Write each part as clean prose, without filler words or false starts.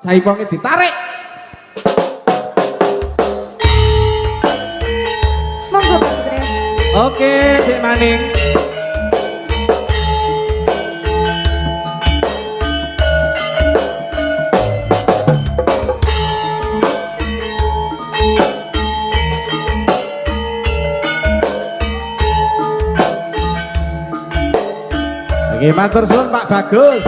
Jaiponge ditarik. Monggo Pak Sutris. Oke, Dek Maning. Oke, matur suwun Pak Bagus.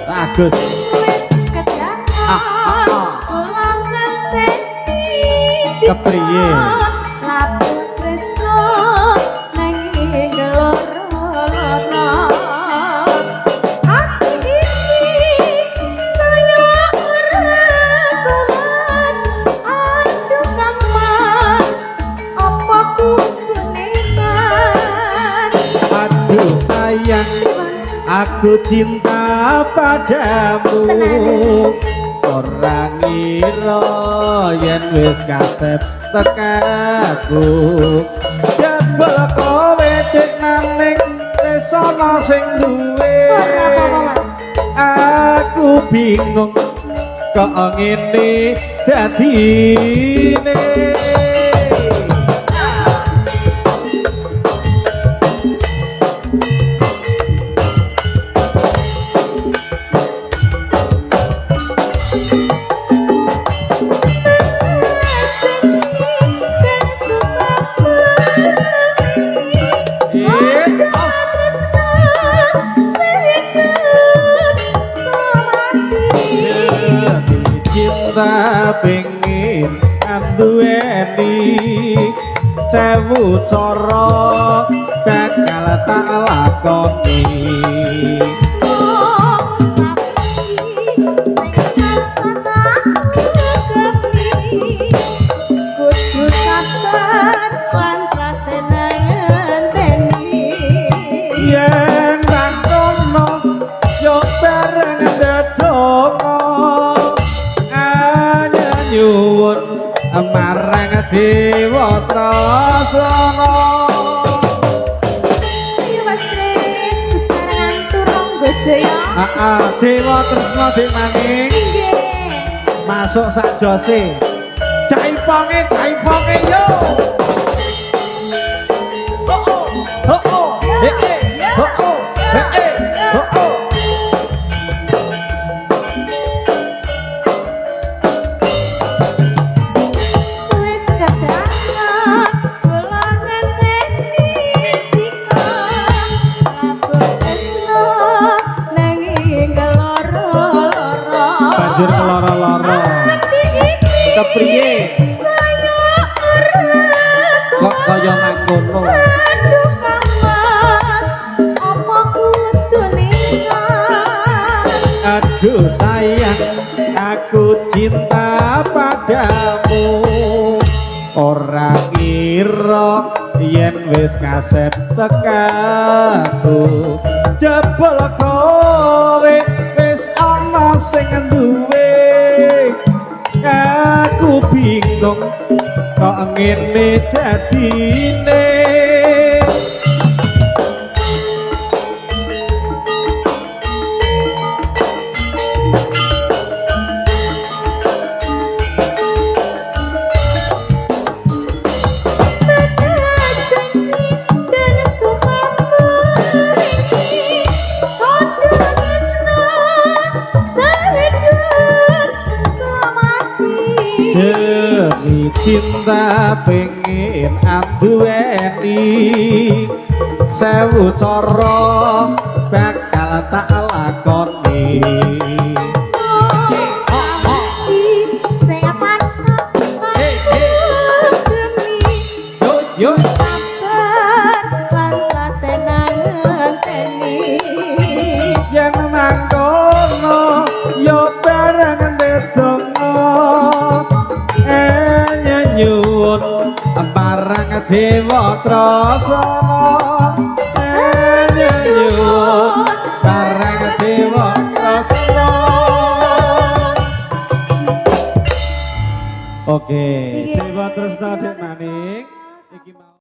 Pak Agus. Wis kedaton. Ah, ah, ah. Kula ngenteni. Kepriye? Labu tresno nanging loro-loro. Ati iki saya ora kuat. Aduh Kang Mas, apa kudu nekat? Aduh sayang, aku cinta padamu. Ora ngira yen wis kasep tekaku. Jebul kowe dik maning wis ana sing duwe. Ora apa-apa, Mas. Aku bingung kok ngene dadine. Eh, os. Cinta pengin anduweni sewu cara bakal tak lakoni. Yen mangkono yo bareng ndedonga nyuwun marang Dewa Tresna. Heeh, Dewa Tresna Dik Maning masuk sak jose. Jaiponge, jaiponge yo. Oh oh, oh oh, eh eh, oh oh, eh eh, oh oh. Wis kedaton kula ngenteni dika labuh tresno nanging loro-loro. Banjur keloro-loro. Ati iki Kepriye? saya ora Kok kaya mangkono? Aduh Kang Mas, apa kudu nekat? Aduh sayang, aku cinta padamu. Ora ngira yen wis kasep tekaku. Jebul kowe wis ana sing duwe. Aku bingung kok ngene dadine. Janji dan sumpahmu iki kandha tresno sehidup semati. Demi cinta pengen anduweni sewu cara bakal tak lakoni. Sing tansah tak Eh, eh. demi Yo yo, sabar lan tlatenan ngenteni. Yen mangkono yo bareng ndedonga nyuwun marang Dewa Tresna. Nyuwun marang Dewa Tresna. Oke, Dewa Tresna Dek Maning iki mau.